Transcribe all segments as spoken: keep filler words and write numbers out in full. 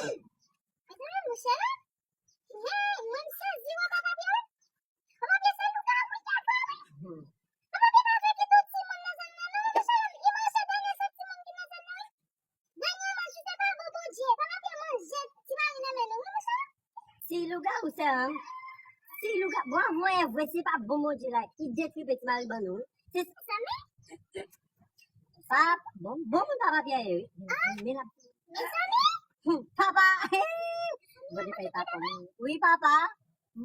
Mezanmi, monchè, la. Hey, mwen m sezi wè papa Pyè wi. Papa Pyè se lougawou li ta fè wi. Papa Pyè pa vle kite yon timoun nan zòn nan non, monchè, li manje dènye sèt timoun ki nan zòn nan wi. Dènyèman, si se pa bon Bondye, papa Pyè manje ti mari nan men nou wi, monchè. Si lougawou se an, si lougawou, bon, mwen vre, si pa bon Bondye la ki detwi ti mari ban nou wi. Se sa, men. Pap, bon, bon moun papa Pyè ye wi. Men la. Mezanmi. Hmm, papa. Bon, li fè papa. Wi, papa.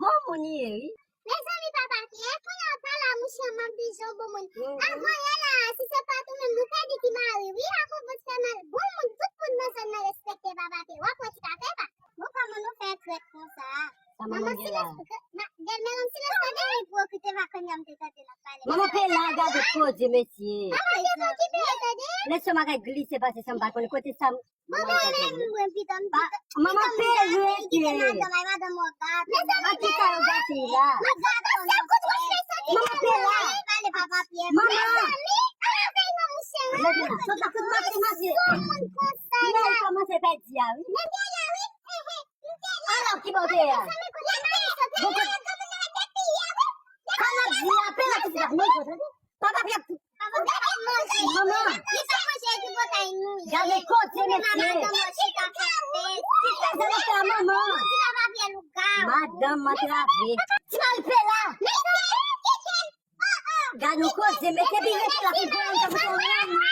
Bon moun li ye wi. Mezanmi, papa Pyè, kounye a pa la, mouche, m ap bezwen bon moun. Avan yè la, si se pa t ou menm, nou pèdi ti mari wi, akoz bon ti fè mal. Bon moun, tout moun nan zòn nan respekte papa Pyè. W ap wè ti kafe pa. Bon, kòman nou fè trèt konsa? Sa manman gen la? Gèl men yon silans tande. Ipokrit, e pa kounye a m te tande l ap pale. Manman pe la, gade koze mesye. Manman te okipe tande. Lè sè m a kay glise pase san m pa konnen kote sa m. Bon, men mwen pito m pito. Manman pe rete. Madanm ay madanm w ap gate. An ki sa yo gate la? Manman pe la. Pale papa Pyè. Manman. Sot la fout mache mache. Lè l kòmanse pèdi a wi. Alò, ki bò w te ye a? Sa n ap di a, apèl la ki se ap manje, tande? Papa Pyè ap tou. Manman. Gade koze mesye. Ki fè sa nou fè a manman? Madanm antrave. Ti mari pe la. Gade yon koze, mete birete la pou pran yon tankou yon moun.